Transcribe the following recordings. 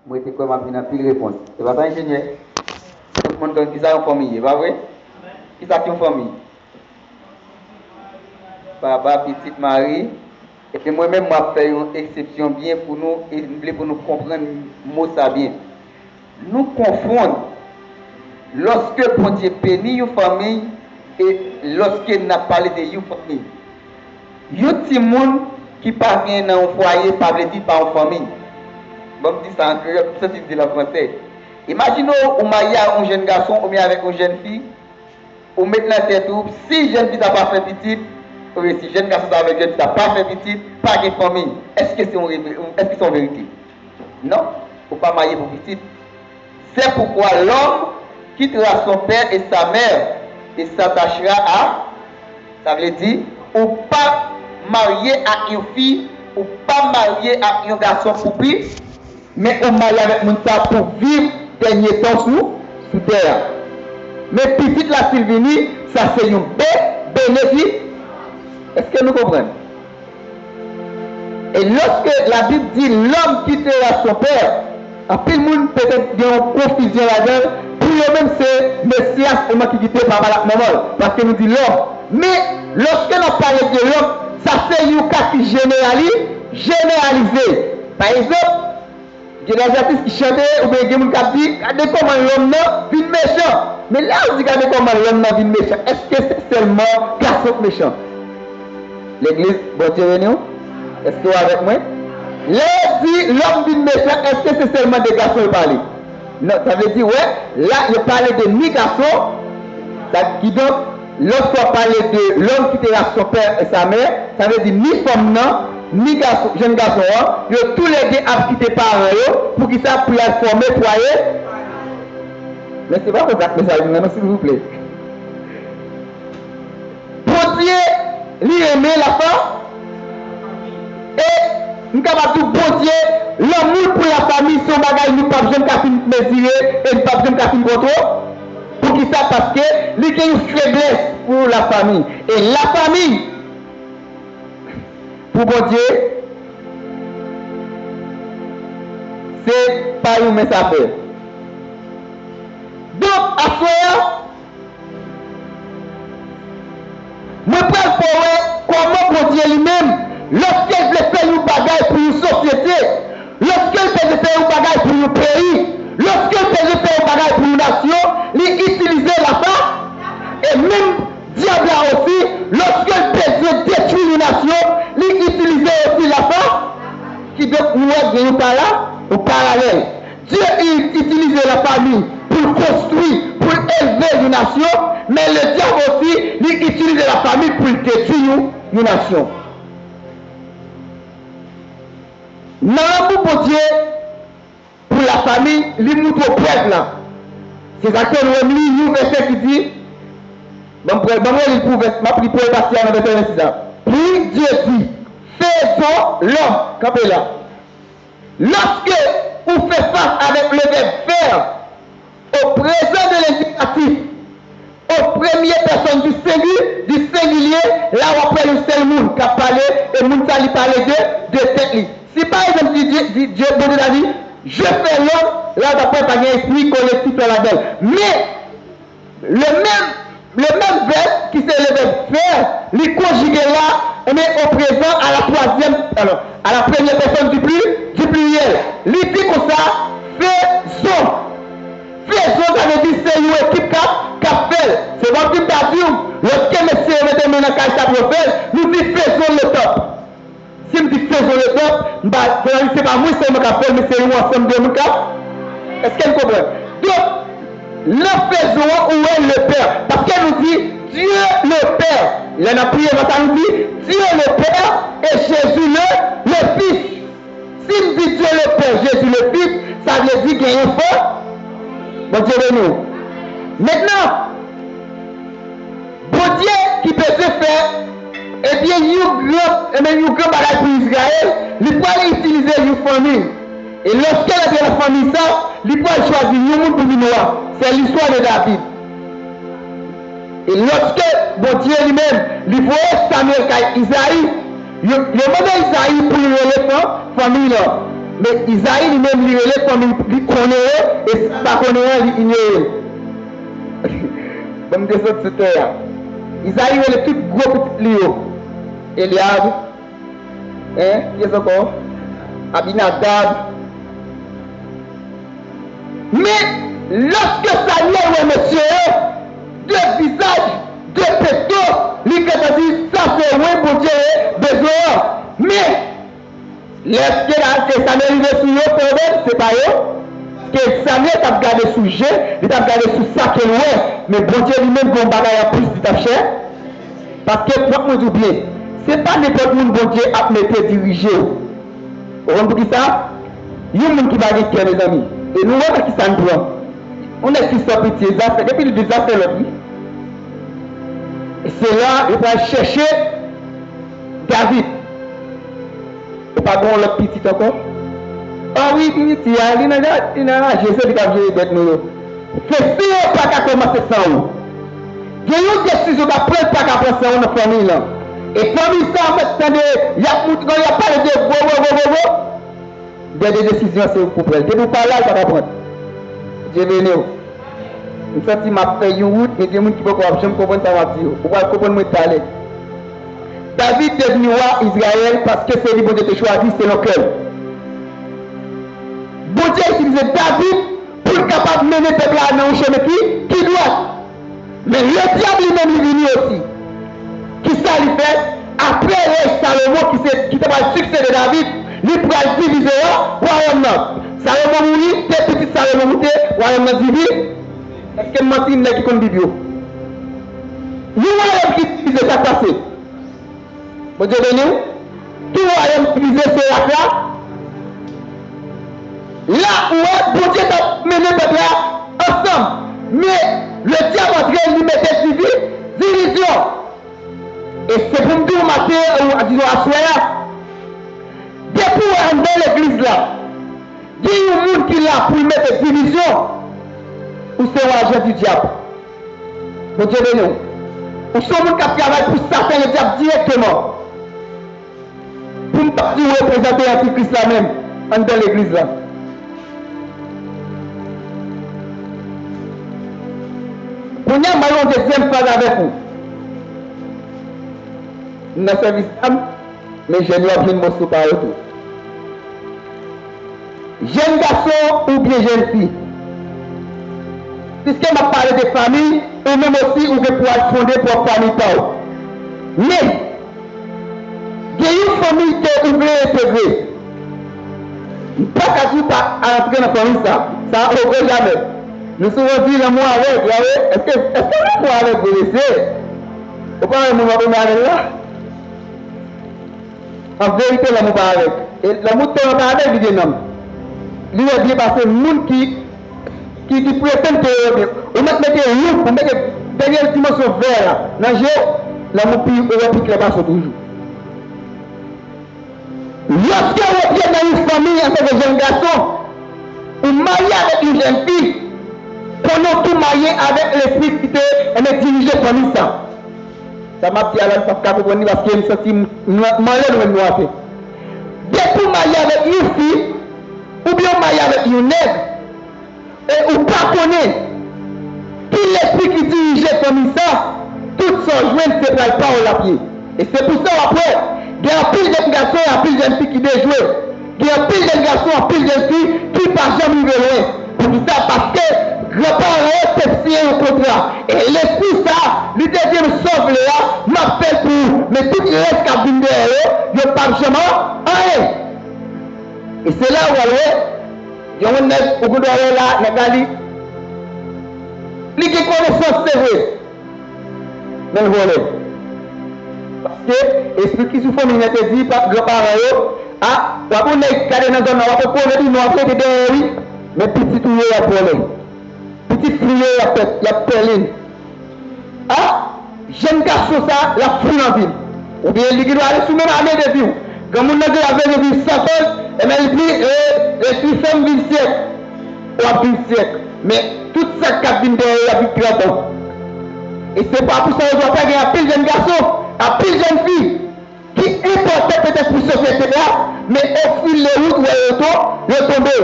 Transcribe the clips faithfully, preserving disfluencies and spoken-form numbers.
Mwen te kwè m ap jwenn anpil repons. Se pa sa, enjenyè? Tout moun konn kisa yon fanmi ye, pa vre? Kisa k yon fanmi? Papa, pitit, mari. Epi mwen menm, m ap fè yon eksepsyon byen pou nou, e m vle pou nou konprann mo sa byen. Nou konfonn lòske Bondye beni yon fanmi e lòske n ap pale de yon fanmi. Yon timoun ki pa gen nan yon fwaye pa vle di pa yon fanmi. Ban m di sa an kreyòl, m santi m di l an fransè. Imajine w, ou marye ak yon jèn gason oubyen avèk yon jèn fi, ou met nan tèt ou, si jèn fi sa pa fè pitit, oubyen si jèn gason sa avèk jèn fi sa pa fè pitit, pa gen fanmi. Èske se yon reve-, èske se yon verite? Non, ou pa marye pou pitit. C'est pourquoi l'homme quittera son père et sa mère et s'attachera à, sa vle di, ou pa marye ak yon fi, ou pa marye ak yon gason pou pi, men ou marye avèk moun sa pou viv dènye tan sou, sou tè a. Men pitit la, si l vini, sa se yon be-, benedi-, Èske nou konprann? E lòske Labib di, l'homme quittera son père, anpil moun petèt gen yon konfizyon ladan l. Pou yo menm, se Mesyas sèlman ki kite papa l ak manman l, paske nou di lòm. Men, lòske n ap pale de lòm, sa se yon ka ki jenerali-, jeneralize. Pa egzanp, gen de atis ki chante, oubyen gen moun k ap di, "Gade kòman lòm nan vin mechan." Men lè yo di, "Gade kòman lòm nan vin mechan," èske se sèlman gason k mechan? Legliz, Bondye beni w. Èske w avèk mwen? Lè yo di lòm vin mechan, èske se sèlman de gason yo pale? Non, sa vle di, wè, la, yo pale de ni gason, sa, kidonk, lòske w ap pale de l'homme quittera son père et sa mère, sa vle di ni fanm nan, ni gason, jèn gason an, yo toulède ap kite paran yo. Poukisa? Pou y al fòme fwaye. Men se pa konsa k mesaj mwen an non, silvouplè. Bondye, li renmen lafa-, e m kapab di w, Bondye, lanmou l pou lafanmi se yon bagay nou p ap janm ka fin mezire e nou p ap janm ka fin kontwo-, Poukisa? Paske li gen yon feblès pou lafanmi. E lafanmi, pou Bondye, se pa yon mens afè. Donk, aswè a, mwen pral fè w wè kòman Bondye li menm, lòske l vle fè yon bagay pou yon sosyete, lòske l bezwen fè yon bagay pou yon peyi, lòske l bezwen fè yon bagay pou yon nasyon, li itilize lafa-, e menm dyab la osi, lòske l bezwen detwi yon nasyon, li itilize osi lafa-, kidonk, nou wè gen yon pala-, yon paralèl. Dye i-, itilize lafanmi pou l konstwi, pou l elve yon nasyon, men ledyab osi, li itilize lafanmi pou l detwi yon, yon nasyon. Nan lanmou Bondye pou lafanmi, li moutre w prèv la. Se sa k fè nou wè m li yon vèsè ki di, ban m pran, ban m reli l pou vès-, m ap li premye pati a nan vèsè vennsis la. Puis Dieu dit, faisons l'homme. Kanpe la. Lorsque ou fais face avec le verbe faire au présent de l'indicatif, au premier personne du singu-, du singulier, la w ap wè yon sèl moun k ap pale, e moun sa li pale de, de tèt li. Si pa egzanp, di, di, di, Dye, Bondye ta di, je fais l'homme, la w t ap wè pa gen espri kolektif la ladan l. Men, le menm, le menm vèb ki se le vèb faire, li konjige la, men au présent, à la troisième, alors, à la première personne du pluri-, du pluriel. Li di konsa, faisons. Faisons, sa vle di se yon ekip k ap, k ap fè l. Se kòmsi m ta di w, lòske mesye yo mete men nan kay sa pou yo fè l, nou di faisons le top. Si m di faisons le top, m pa, se pa mwen sèlman k ap fè l, men se yon ansanm de moun k ap. Èske n konprann? Donk, nan faisons an, ou wè le Père. Paske nou di Dieu le Père. Lè n ap priye konsa, nou di Dieu le Père et Jésus le, le Fils. Si m di Dieu le Père, Jésus le Fils, sa vle di gen yon fò. Bondye beni w. Mentnan, Bondye ki bezwen fè, ebyen, yon gran, ebyen, yon gran bagay pou Izrayèl, li pral itilize yon fanmi. E lòske l antre nan fanmi sa, li pral chwazi yon moun pou vin wa. Se listwa de David. E lòske Bondye li menm, li voye Samyèl kay Izayi, yo, yo mande Izayi pou l rele fan-, fanmi l lan. Men Izayi li menm li rele fanmi li konnen yo, e sa l pa konnen an, li inyore l. Ban m desann sou tè a. Izayi rele tout gwo pitit li yo. Elyab, en, kiyès ankò? Abinadab. Men, lòske Samyèl wè mesye yo, de vizaj, de pekto, li gentan di, sa se wen Bondye bezwen an. Men, lèske la, ke Samyèl rive sou yo, pwoblèm, se pa yo. Ke Samyèl t ap gade sou je, li t ap gade sou sa ke l wè. Men Bondye li menm gen yon bagay anplis li t ap chèche. Paske, fòk mwen di w byen, se pa nenpòt moun Bondye ap mete dirije w. Ou konn poukisa? Yon moun ki pa gen kè, mezanmi. E nou wè nan kisa n pran. Yon nèg ki san pitye, zafè, depi li di zafè lòt, wi. E se la, yo pral chèche David. Ou pa gen yon lòt pitit ankò? Ah wi, pitit a, li nan, li nan raje, se li k ap jere bèt nou yo. Fesi yo pa ka kòmanse san ou. Gen yon desizyon k ap pran, li pa ka pran san ou nan fanmi lan. E fanmi sa, mwen tande, y ap moute, y ap pale de gwo, gwo, gwo, gwo, gwo. Dènye desizyon, se ou k pou pran l. Depi w pa la, l pa ka pran. Bondye beni w. M santi m ap fè yon wout, men gen moun ki poko ap janm konprann sa m ap di yo. Ou pral konprann mwen talè. David devni wa Izrayèl paske se li Bondye te chwazi selon kè l. Bondye itilize David pou l kapab mennen pèp la nan yon chemen ki, ki dwat. Men Ledyab li menm li vini osi. Kisa li fè? Apre rèy Salomon ki se, ki ta pral siksede David, li pral divize wa, wayòm nan. Salomon mouri, de pitit Salomon moute, wayòm nan divize. Èske m manti, nèg ki konn Bib yo? Yon wayòm ki divize, sa k pase? Bondye beni w. Tou wayòm divize se rak la. La ou wè Bondye t ap mennen pèp la ansanm. Men Ledyab antre, li mete divi, divizyon. E se pou m di w maten, ou dizon aswè a. Depi w wè anndan legliz la, gen yon moun ki la pou l mete divizyon, ou se yon ajan di dyab. Bondye beni w. Ou se yon moun k ap travay pou Satan, Ledyab dirèkteman. Pou m pa di w reprezante antikris la menm anndan legliz la. Kounye a, m al yon dezyèm fraz avèk ou. M nan sèvis dam, men jèn yo ap jwenn moso pa yo tou. Jèn gason oubyen jèn fi. Piske m ap pale de fanmi, ou menm osi ou gen pou al fonde pwòp fanmi pa w. Men, gen yon fanmi ke ou vle entegre. M pa ka di w pa antre nan fanmi sa. Sa, o, o, jamè. Nou souvan di lanmou avèg, la, wi. Èske, èske lanmou avèg vre, mesye? Ou pa wè moun w ap renmen avè l la? An verite, lanmou pa avèg. E lanmou tèlman pa avèg, li gen nanm. Li wè byen pase moun ki, ki, ki pretann ke yo byen. Ou mèt mete loup, ou mete dènye dimansyon vè a nan je w, lanmou pi, ou wè pi klè pase w toujou. Lòske w antre nan yon fanmi antanke jèn gason, ou marye avèk yon jèn fi, konnen w tou marye avèk lespri ki te, enben, dirije fanmi sa. Sa m ap di a la, nou p ap ka konprann li paske m santi m, m, m anlè nou menm nou atè. Depi w marye avèk yon fi, oubyen w marye avèk yon nèg, e ou pa konnen ki lespri ki dirije fanmi sa, tout sa w jwenn se pral pa w l ap ye. E se pou sa w ap wè, gen anpil jèn gason e anpil jèn fi ki dejwe. Gen anpil jèn gason, anpil jèn fi ki pa janm rive lwen. Poukisa? Paske granparan yo te siyen yon kontra. E lespri sa, li te di m, sa w vle a, m ap fè l pou ou. Men tout rès k ap vin dèyè yo, yo p ap janm an, anyen. E se la ou al wè, gen yon nèg, ou gendwa wè la, nèg la li, li gen konesans, se vre. Men l vòlè. Paske espri ki sou fanmi nan te di pa granparan yo, a, w ap wè nèg gade nan zòn nan, w ap wè konnen li, men w ap rete dèyè wi. Men pitit ou yo, y ap vòlè. Pitit fi yo, y ap pè, y ap pèlen. A, jèn gason sa, l ap fou nan vi l. Oubyen li gendwa ale sou menm ane de vi w. Granmoun nan gen ane de vi sèt an, enben li di, e, e, fi fè m vin syèk. W ap vin syèk. Men, tout sa k ap vin dèyè yo, y ap vin trant an. E se pa pou sa rezon fè gen anpil jèn gason, anpil jèn fi ki enpòtan petèt pou sosyete a, men ofilewou w wè yo to-, yo tonbe.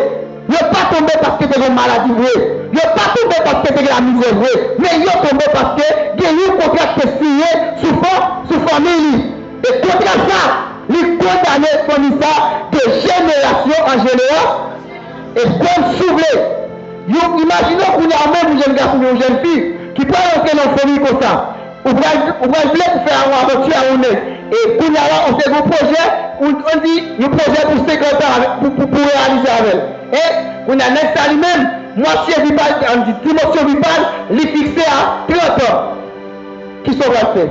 Yo pa tonbe paske te gen maladi vre. Yo pa tonbe paske te gen lamizè vre. Men yo tonbe paske gen yon kontra ki te siyen sou fa-, sou fanmi li. E kontra sa, li kondane fanmi sa de jenerasyon an jenerasyon. E frè m, si w vle, yon, imajine w kounye a, ou menm yon jèn gason oubyen yon jèn fi ki pral antre nan yon fanmi konsa. Ou pral, ou pral vle pou fè yon avanti a yon nèg. E kounye a la, ou te gen yon pwojè, ou, ou di, yon pwojè pou senkant an avè-, pou, pou, pou reyalize avè l. E kounye a, nèg sa li menm, mwatye vi pa l, ann di, dimensyon vi pa l, li fikse a trant an. Kisa w pral fè?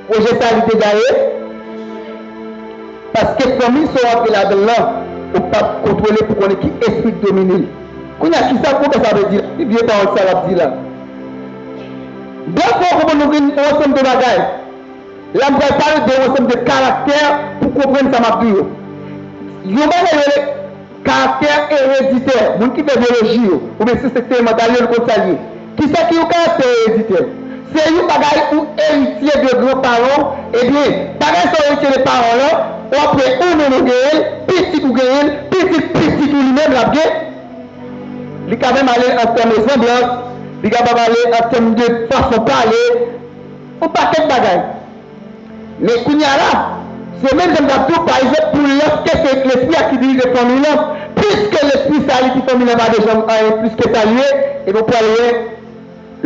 Pwojè sa li te gaye. Paske fanmi sa w antre ladan l lan, ou p ap kontwole pou konnen ki espri k domine l. Kounye a, kisa pwofè sa vle di la? Ki vye pawòl sa l ap di la? Brèf, fò w konprann nou gen yon ansanm de bagay. La, m pral pale de yon ansanm de karaktè pou konprann sa m ap di yo. Yon bagay yo rele karaktè ereditè, moun ki fè byoloji yo, oubyen syans eksperimantal yo, yo konn sa l ye. Kisa ki yon karaktè ereditè? Se yon bagay ou eritye de gran paran w, ebyen, bagay sa w eritye de paran w lan, ou apre ou menm ou genyen l, pitit ou genyen l, pitit pitit ou li menm l ap gen. Li ka menm ale an tèm resanblans, li kapab ale an tèm de fason pale, yon pakèt bagay. Men kounye a la, se menm jan m t ap di w, pa egzanp, pou lòske se lespri a ki dirije fanmi lan, piske lespri sa li di fanmi lan pa de janm anyen plis ke sa l ye, ebyen w pral wè,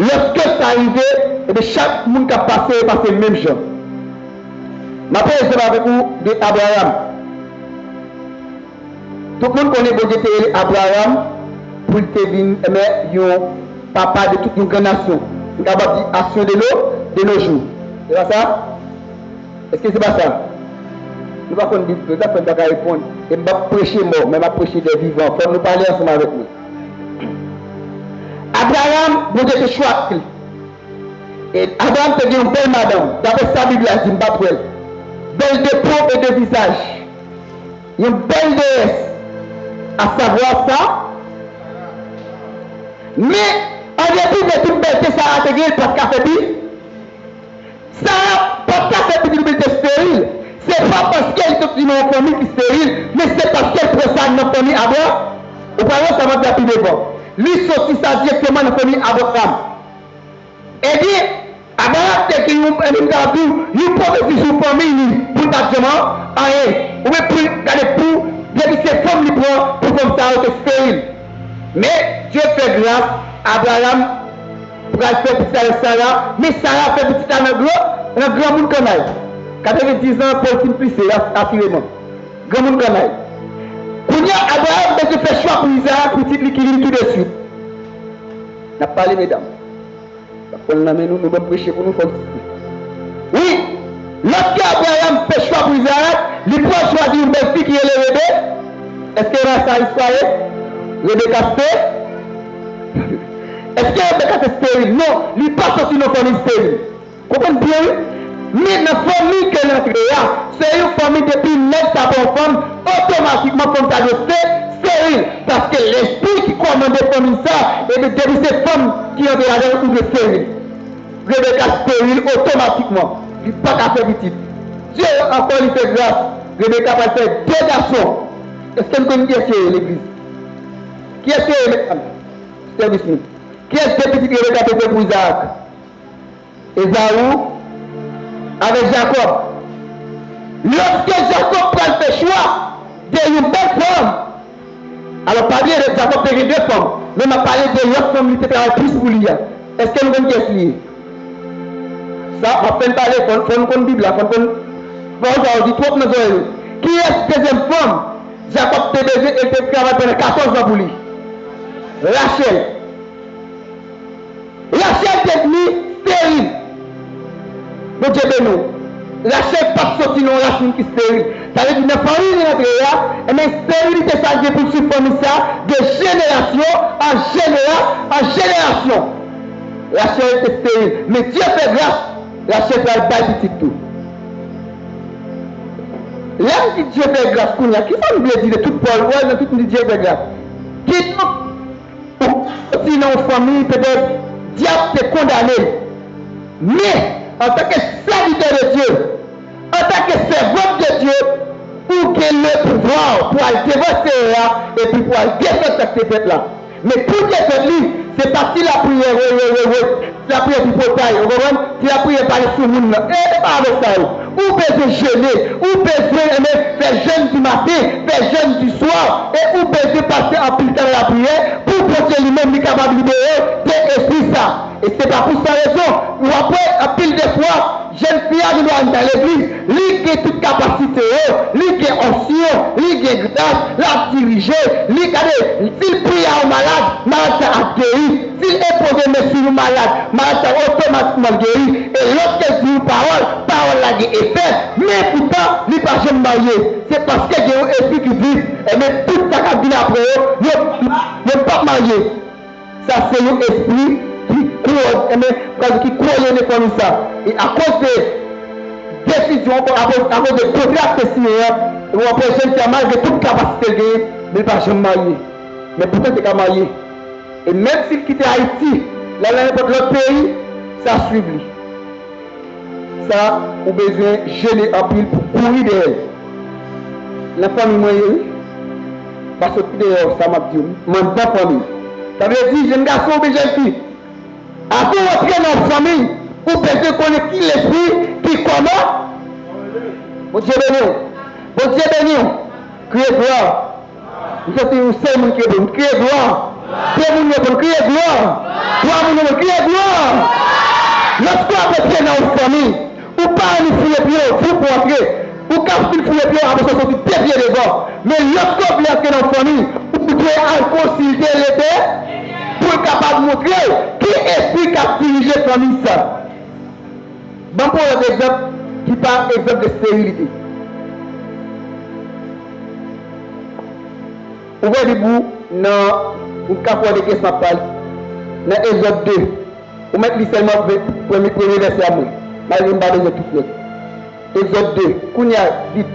lòske sa rive, ebyen chak moun k ap pase, yo pase menm jan. M ap pran egzanp avèk ou de Abraram. Tout moun konnen Bondye te rele Abraram pou l te vin, enben, yon papa de tout yon gran nasyon. Nou kapab di asyon de no, de no jou. Se pa sa? Èske se pa sa? Nou pa konn Bib, nou ta fè n pa ka reponn. E m p ap preche mò, men m ap preche dè vivan. Fò nou pale ansanm avèk mwen. Abraram, Bondye te chwazi l. E Abraram te gen yon bèl madanm, daprè sa Bib la di, m pa t wè l. Bèl de po e de vizaj. Yon bèl deyès, a savwa sa. Men, an depi de tout bèlte Sara te gen, l pa t ka fè pi-, Sara pa t ka fè pitit oubyen l te esteril. Se pa paske l soti nan yon fanmi ki esteril, men se paske l pran sa nan fanmi Abra-, ou pral wè sa m ap di a pi devan. Li soti sa dirèkteman nan fanmi Abraram. Ebyen, Abraram te gen yon, ebyen, m ta di w, yon pwofesi sou fanmi li, pou l pa t janm anyen. Oubyen pou l gade pou, depi se fanm li pran, pou fanm sa yo te esteril. Men, Dye fè gras, Abraram pral fè pitit avèk Sara, men Sara fè pitit la nan gran, nan granmoun kannay. Katrevendiz an, pou l fin plise, asireman. Granmoun kannay. Kounye a, Abraram bezwen fè chwa pou Izarak, pitit li ki vin tou de swit. N ap pale, medam. Pran l nan men nou, nou ban m preche pou nou fò n site. Wi, lòske Abraram fè chwa pou Izarak, li pral chwazi yon bèl fi ki rele Rebe. Èske e pa sa istwa ye? Rebeka ste-, èske Rebeka te esteril? Non, li pa soti nan fanmi esteril. Konprann byen, wi. Men nan fanmi ke l antre a, se yon fanmi depi nèg sa pran yon fanm, otomatikman fanm sa dwe ste-, esteril. Paske lespri ki kòmande fanmi sa, ebyen depi se fanm ki antre ladan l, ou dwe esteril. Rebeka esteril otomatikman. Li pa ka fè pitit. Dye ankò li fè gras. Rebeka pral fè de gason. Èske n konn kiyès yo ye legliz? Kiyès yo ye, medam? Sèvis nou. Kiyès de pitit Rebeka te fè pou Izarak? Ezaou avèk Jakòb. Lòske Jakòb pral fè chwa de yon bèl fanm, alò, pa bliye, Jakòb te gen de fanm, men m ap pale de lòt fanm li te travay plis pou li a. Èske nou konn kiyès li ye? Sa, m ap fè n pale, fò, fò nou konn Bib la, fò n konn, pawòl sa yo di twòp nan zòrèy nou. Kiyès dezyèm fanm Jakòb te bezwen e l te travay pandan katòz an pou li? Rachèl. Rachèl te vini esteril. Bondye beni w. Rachèl pa t soti nan yon rasin ki esteril. Sa vle di, nan fanmi li rantre a, enben, esterilite sa gen pou l swiv fanmi sa de jenerasyon an jenera-, an jenerasyon. Rachèl te esteril. Men Dye fè gras, Rachèl pral bay pitit tou. Lè m di Dye fè gras kounye a, kisa m vle di de tout pawòl? Ou wè, nan tout m di Dye fè gras. Kidonk, ou soti nan yon fanmi, petèt, dyab te kondane l. Men, antanke sèvitè de Dye, Antanke sèvant de Dye, ou gen le pouvwa pou al devan Seyè a epi pou al defann sa k te fèt la. Men pou defèt li, se pa ti lapriyè, wi, wi, wi, wi, ti lapriyè tripotay, ou konprann? Ti lapriyè pale sou moun nan. E, e pa avèk sa yo. Ou bezwen jene, ou bezwen, enben, fè jèn di maten, fè jèn di swa, e ou bezwen pase anpil tan nan lapriyè pou Bondye li menm li kapab libere w de espri sa. E se pa pou san rezon, ou ap wè anpil de fwa, jèn fi a gendwa al nan legliz, li gen tout kapasite yo, li gen onksyon, li gen gras, l ap dirije, li gade, si l priye a yon malad, malad sa ap geri. Si l enpoze men sou yon malad, malad sa otomatikman geri. E lòske l di yon pawòl, pawòl la gen efè. Men poutan, li pa janm marye. Se paske gen yon espri ki di, enben, tout sa k ap vin apre yo, yo, yo p ap marye. Sa se yon espri ki kouwòn, enben, ki kouwòne fanmi sa. E akoz de desizyon, akoz, akoz de kontra k te siyen an, ou wè jèn fi a, malgre tout kapasite l genyen, men l pa janm marye. Men poutan l te ka marye. E menm si l kite Ayiti, l al nan nenpòt lòt peyi, sa swiv li. Sa, ou bezwen jene anpil pou kouri dèyè l. Nan fanmi mwen ye, wi. Pa soti deyò, sa m ap di w. M anndan fanmi. Sa vle di, jèn gason oubyen jèn fi, avan w antre nan yon fanmi, ou bezwen konnen ki lespri, ki kòman. Bondye beni w. Bondye beni w. Kriye glwa. M santi yon sèl moun ki reponn, kriye glwa. De moun reponn, kriye glwa. Twa moun reponn, kriye glwa. Lòske w ap antre nan yon fanmi, ou pa annik fouye pye w, voup ou antre. Ou ka fin fouye pye w, apre sa w soti de pye devan. Men lòske w vle antre nan yon fanmi, ou dwe al konsilte Letè pou l kapab montre w ki espri k ap dirije fanmi sa. Ban m pran yon lòt egzanp ki pa egzanp de sterilite. Ouvè Bib ou nan, ou ka fè de kès m ap pale. Nan Egzòd de, ou mèt li sèlman premye, premye vèsè a mwen. Malgre m pa bezwen tout lòt. Egzòd de, kounye a, vit.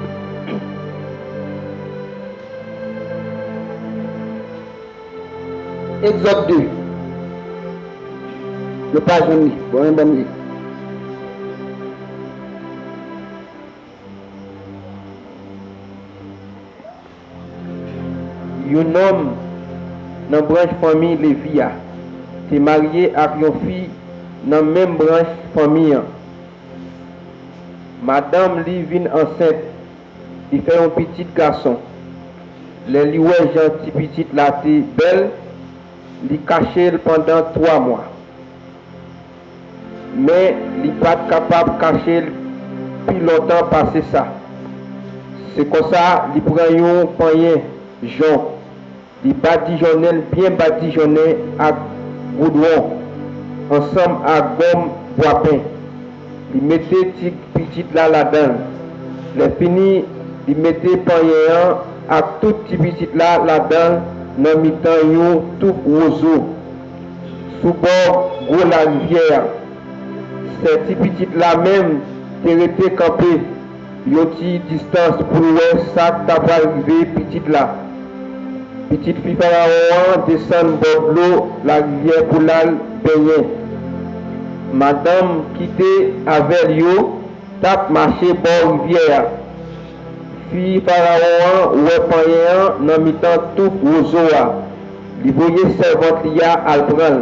Egzòd de. Nou pa jwenn li. Bon, men ban m li. Yon nonm nan branch fanmi Levi a te marye ak yon fi nan menm branch fanmi an. Madanm li vin ansent, li fè yon pitit gason. Lè li wè jan ti pitit la te bèl, li kache l pandan twa mwa. Men li pa t kapab kache l pi lontan pase sa. Se konsa, li pran yon panyen jon, li badijonnen l byen badijonnen ak goudwon ansanm ak gonm bwapen. Li mete ti pitit la ladan l. Lèfini, li mete panyen an ak tout ti pitit la ladan l nan mitan yon touf wozo sou bò gwo larivyè a. Sè ti pitit la menm te rete kanpe yon ti distans pou l wè sa k ta pral rive pitit la. Pitit fi Farawon an desann bò dlo larivyè pou l al benyen. Madanm ki te avè l yo t ap mache bò rivyè a. Fi Farawon an wè panyen an nan mitan touf wozo a. Li voye sèvant li a al pran l.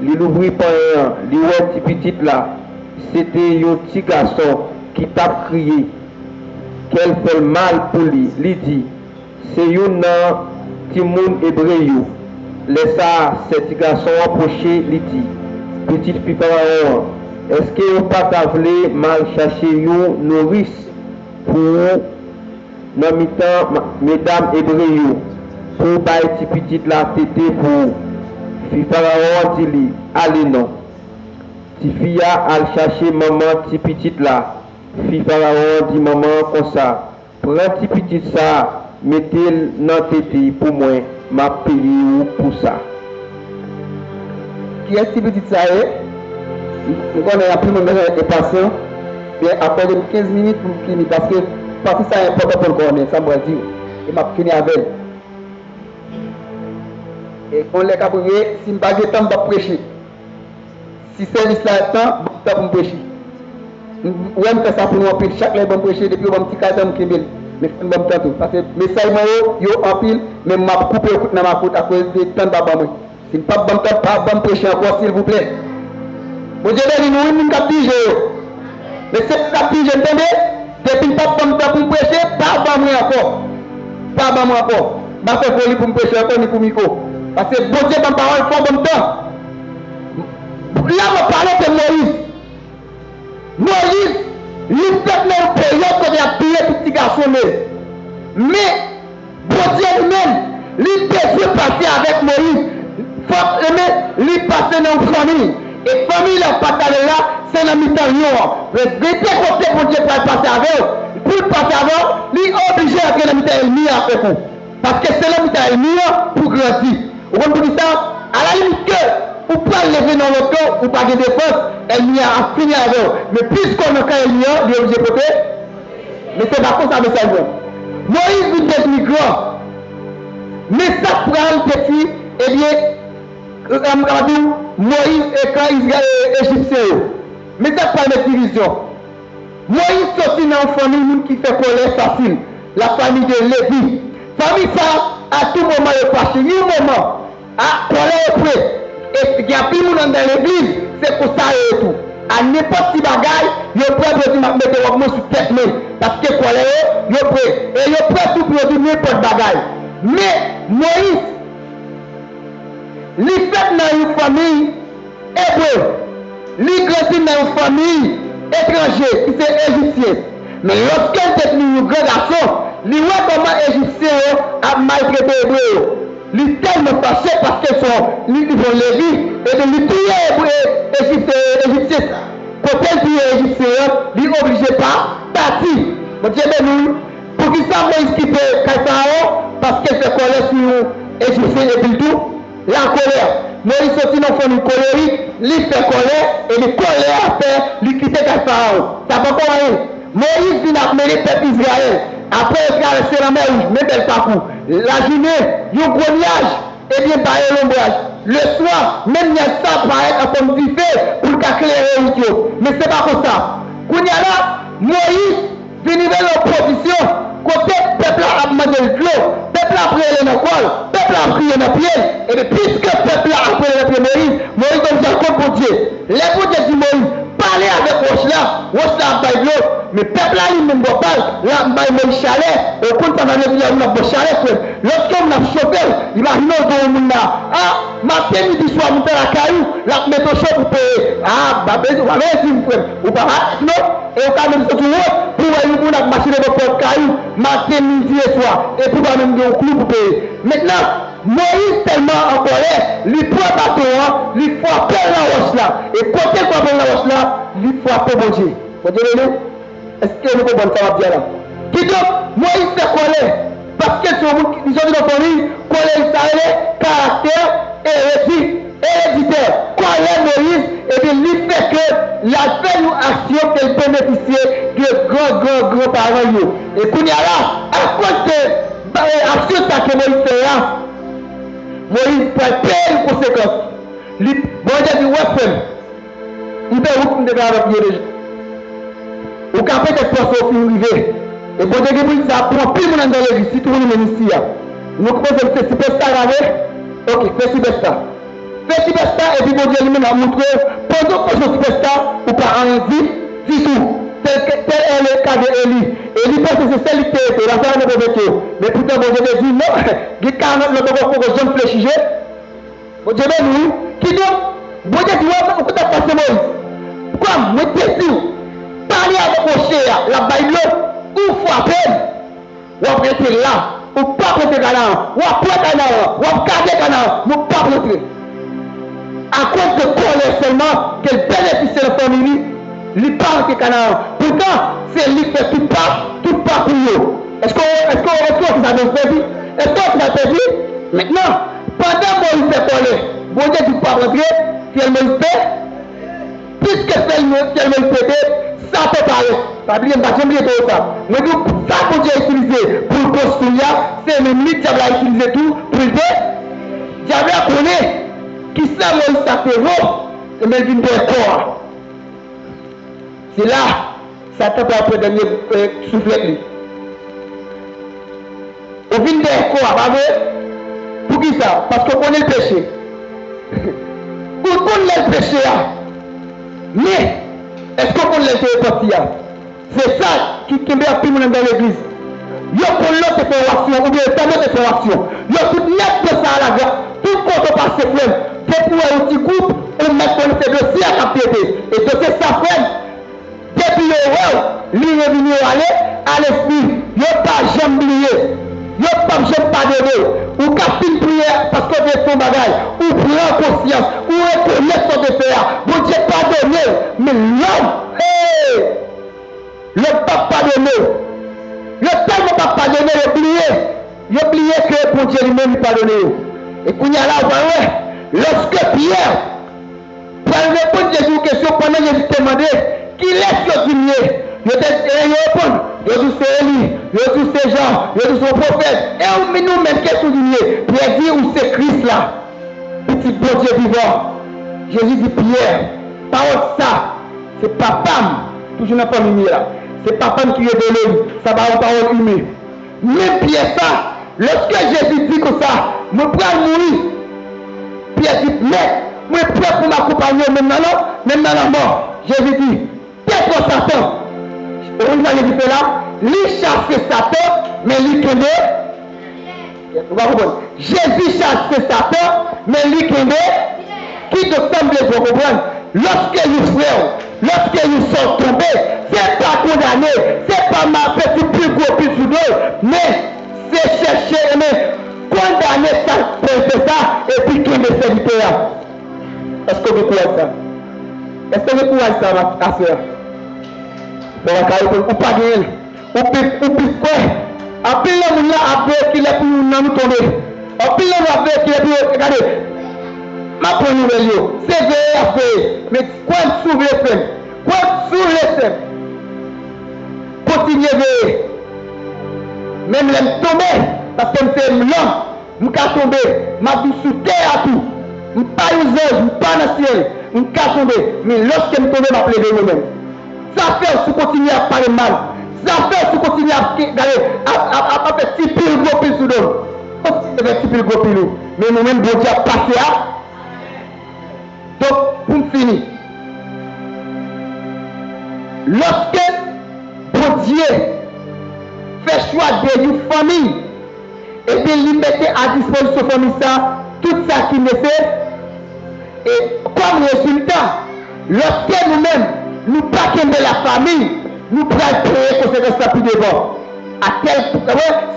Li louvri panyen an, li wè ti pitit la. Se te yon ti gason ki t ap kriye. Kè l fè l mal pou li. Li di, "Se youn nan timoun Ebre yo." Lè sa a, sè ti gason an pwoche, li di, "Pitit fi Farawon an, èske ou pa ta vle m al chache yon nouris pou ou nan mitan ma-, medam Ebre yo, pou w bay ti pitit la tete pou ou?" Fi Farawon an di li, "Ale non." Tifi a al chache manman ti pitit la. Fi Farawon an di manman an konsa, "Pran ti pitit sa a, mete l nan tete pou mwen, m ap peye ou pou sa." Kiyès ti pitit sa ye? M konnen anpil moun bezwen enpasyan, men akòde m kenz minit pou m fini, paske pati sa a enpòtan pou n konnen, sa m pral di w, e m ap fini avè l. E yon lè k ap rive, si m pa gen tan, m p ap preche. Si sèvis la tan, ban m tan pou m preche. M, wè m fè sa pou nou anpil. Chak lè yo ban m preche, depi yo ban m ti kazan, m kenbe l. Men fò n ban m tan tou. Paske mesaj mwen yo, yo anpil, men m ap koupe yo kout nan makout akoz de tan n pa ban mwen. Si n p ap ban m tan, pa ban m preche ankò, silvouplè. Bondye beni nou, wi, moun k ap dirije yo. Men se moun k ap dirije n, tande, depi n p ap ban m tan pou m preche, pa ban mwen ankò. Pa ban mwen ankò. M pa fè foli pou m preche ankò, ni pou mikwo. Paske Bondye ban m pawòl, fò w ban m tan. La m ap pale, se Moyiz. Moyiz, li fèt nan yon peryòd kote y ap touye tout ti gason ne. Men, Bondye li menm, li bezwen pase avèk Moyiz. Fòk, men, li pase nan yon fanmi. E fanmi la pa t ale la, se nan mitan lyon an. Men, gen de kote Bondye pral pase avè w. Pou l pase avè w, li oblije antre nan mitan ènmi a avèk ou. Paske se nan mitan ènmi an pou grandi. Ou konn poukisa? Alalimit ke ou pral leve nan lòt kan, ou pa gen defans, ènmi a ap fini avè w. Men piske w nan kan ènmi an, li oblije pote. Men se pa konsa mesaj mwen. Moyiz vin devni gran. Men sa k pral detwi, ebyen, m kapab di w, Moyiz e kan Izra-, e, Ejipsyen yo. Men sa k pral met divizyon. Moyiz soti nan yon fanmi moun ki fè kòlè fasil, la famille de Lévi. Fanmi sa a, a tou moman yo fache. Yon moman, a, kòlè yo pre. E gen anpil moun anndan legliz, se konsa yo ye tou. A nenpòt ti bagay, yo prè pou yo di, "M ap mete wòb mwen sou tèt mwen." Paske kòlè yo, yo pre. E yo prè tou pou yo di nenpòt bagay. Men, Moyiz, li fèt nan yon fanmi ebre. Li grandi nan yon fanmi etranje, ki se ejipsyen. Men lòske l te vin yon gran gason, li wè kòman ejipsyen yo ap maltrete ebre yo. Li tèlman fache paske se yon, li, li se yon Levi, epi li touye ebre, ejip-, ejipsyen sa. Kote l touye ejipsyen an, li oblije pa, pati. Bondye beni w. Poukisa Moyiz kite kay Farawon? Paske l fè kòlè sou yon ejipsyen epi l tou la kòlè. Moyiz soti nan fanmi kolerik, li fè kòlè, epi kòlè a fè li kite kay Farawon. Sa poko anyen. Moyiz vin ap mennen pèp Izrayèl. Apre yo travèse Lanmè Wouj, men bèl pakou. Lajounen, yon gwo nyaj, ebyen, ba yo lonbraj. Leswa, menm nyaj sa parèt an fòm dife pou l ka klere wout yo. Men se pa konsa. Kounye a la, Moyiz vin rive nan yon pozisyon kote pèp la ap mande l dlo, pèp la ap rele nan kò l, pèp la ap kriye nan pye l. Ebyen, piske pèp la ap rele nan pye Moyiz, Moyiz oblije al kot Bondye. Lè Bondye di Moyiz, "Pale avèk wòch la," wòch la ap bay dlo. Men pèp la li menm bò pa l, l ap bay Moyiz chalè. E w konn sa sa vle di lè moun ap ba w chalè, frè m? Lòske yon moun ap chofe w, imajine w gen yon moun la, a, maten, midi, swa, moun sa lakay ou, l ap mete w cho pou peye. A, pa bezwen, pa bezwen di m, frè m. Ou pa malad, non? E ou ka menm santi w wont pou wè yon moun ap mache devan pòt kay ou, maten, midi e swa, epi w pa menm gen yon klou pou peye. Mentnan, Moyiz tèlman an kòlè, li pran baton an, li frape l nan wòch la. E kote l frape l nan wòch la, li frape Bondye. Bondye beni w. Èske nou konprann sa m ap di a la? Kidonk, Moyiz fè kòlè, paske se yon moun ki, li soti nan fanmi, kòlè li sa rele karaktè eredi-, ereditè. Kòlè Moyiz, ebyen, li fè ke l al fè yon aksyon ke l benefisye de gran, gran, gran paran l yo. E kounye a la, akoz de, ba, e, aksyon sa ke Moyiz fè a, Moyiz pral peye yon konsekans. Li, Bondye di, "Wè, frè m, m te wout m te fè avèk yo deja." Ou ka petèt panse w fin rive. E Bondye gen pou l di sa pou anpil moun anndan legliz, sitou nou menm isi a. Nou k panse m se sipèsta n ap ye? Oke, se sipèsta. Se sipèsta, epi Bondye li menm ap montre w, pandan w panse w sipèsta, ou pa anyen di, ditou. Tèl ke, tèl e le ka de Eli. Eli panse se sèl li k te rete, l ap fè avèk pwofèt yo. Men poutan Bondye te di, "Non, gen karant lòt ankò poko janm flechi je." Bondye beni w, wi. Kidonk, Bondye di, "Wè, ou konn sa k pase Moyiz. Kòm mwen te di w, pale avèk woche a, l ap bay dlo, ou frape m, w ap rete la, ou p ap rantre Kanaran, w ap pran Kanaran, w ap gade Kanaran, men w p ap rantre." Akoz de kòlè sèlman ke l benefisye nan fanmi li, li pa rantre Kanaran. Poutan, se li k fè tout pa, tout pakou yo. Èske, èske, èske w wè ki sa Moyiz pèdi? Èske w wè ki sa l pèdi? Mentnan, pandan Moyiz fè kòlè, Bondye di w p ap rantre, fyèl Moyiz pe-, piske fyèl Mo-, fyèl Moyiz pete, sa te parèt. Pa bliye, m pa janm bliye pawòl sa. Mwen di w, sa Bondye itilize pou l konstwi a, se menm li dyab la itilize tou pou l de-, dyab la konnen ki sa Moyiz sa te vo, e men l vin dèyè kò a. Se la, Satan pral pran dènye, eh, souflèt li. Ou vin dèyè kò a, pa vre? Poukisa? Paske w konnen l peche. Ou konn lè l peche a. Men, èske w konn lè l te repanti a? Se sa ki kenbe anpil moun anndan legliz. Yo konn lè w te fè yon aksyon, oubyen yo tande w te fè yon aksyon. Yo tout nèt pran sa alagra. Tout kote w pase, frè m, depi w wè yon ti gwoup, ou mèt konnen se dosye a k ap trete. E dosye sa, frè m, depi yo wè w, li revini yo ale, a lespri, yo pa janm bliye. Yo p ap janm padone w. Ou ka fin priye paske w te fè yon bagay. Ou pran konsyans. Ou rekonèt sa w te fè a. Bondye padone w. Men lòm, hey! Lòm p ap padone w. Yo tèlman p ap padone, yo bliye. Yo bliye ke Bondye li menm li padone yo. E kounye a la, ou pral wè, lòske Pyè pral reponn Jezi yon kesyon pandan Jezi te mande, "Kilès yo di m ye?" Yo te, e yo reponn, yo di w se Eli, yo di w se Jan, yo di w se yon pwofèt. E ou, men nou menm, kiyès ou di n ye? Pyè di, "Ou se Kris la, Pitit Bondye vivan." Jezi di Pyè, pawòl sa, se Papa m, toujou nan fanmi m ye la. Se Papa m ki revele m, sa pa yon pawòl imen. Menm Pyè sa, lòske Jezi di konsa, "Mwen pral mouri," Pyè di, "Mèt, mwen prè pou m akonpanye w menm nan lan-, menm nan lanmò." Jezi di, "Tèt w Satan." Ou konn sa Jezi fè la? Li chase Satan, men li kenbe. Ou pa konprann? Jezi chase Satan, men li kenbe. Kidonk, sa m vle fè w konprann, lòske yon frè w, lòske yon sè w tonbe, se pa kondane, se pa ma-, fè ti pil gwo pil sou do l, men se chèche, men kondane sa k fè sa, epi kenbe sèvitè a. Èske w gen kouraj sa? Èske w gen kouraj sa, ma, asè a? Bon, w ka reponn, ou pa genyen l. Ou pi, ou pi kwè. Anpil nan moun la ap veye kilè pou youn nan nou tonbe. Anpil nan nou ap veye kilè pou yo, gade. M ap pran nouvèl yo. Se veye y ap veye. Men kwè m si w vle, frè m. Kwè m si w vle, sè m. Kontinye veye. Menm lè m tonbe, paske m se lòm. M ka tonbe, m ap viv sou tè a tou. M pa yon zanj, m pa nan syèl. M ka tonbe, men lòske m tonbe, m ap leve mwen menm. Zafè w si w kontinye ap pale m mal. Zafè w si w kontinye ap ke-, gade, ap, ap, ap, ap fè ti pil gwo pil sou do m. Kontinye fè ti pil gwo pil ou. Men mwen menm, Bondye ap pase a. Donk, pou m fini, lòske Bondye fè chwa de yon fanmi, ebyen, li mete a dispozisyon fanmi sa tout sa ki nesesè. E kòm rezilta, lòske nou menm, nou pa kenbe lafanmi, nou pral peye konsekans la pi devan. A tèl,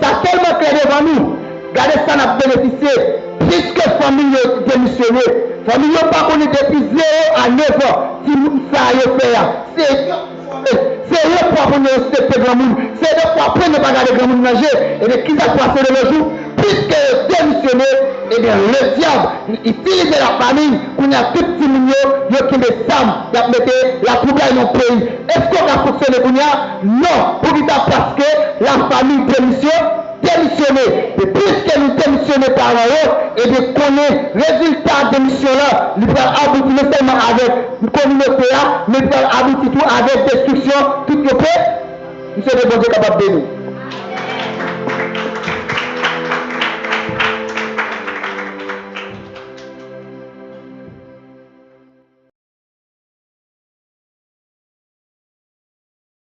sa tèlman klè devan nou. Gade sa n ap benefisye. Pliske fanmi yo demisyone, fanmi yo pa konnen depi zewo a nèf an, timoun sa yo fè a. Se Se yo pou aprann yo respekte granmoun. Se yo pou aprann yo pa gade granmoun nan je. Ebyen, kisa k pase de nos jours? Piske yo demisyone, ebyen, ledyab itilize lafanmi. Kounye a, tout timoun yo, yo kenbe zam, y ap mete latwoublay nan peyi. Èske w ka fonksyone kounye a? Non. Poukisa? Paske lafanmi demisyone. Demisyone. E piske nou demisyone paran yo, ebyen, konnen rezilta demisyon lan, li pral abouti non sèlman avèk kominote a, men li pral abouti tou avèk destriksyon tout yo pe. M swete Bondye kapab beni w.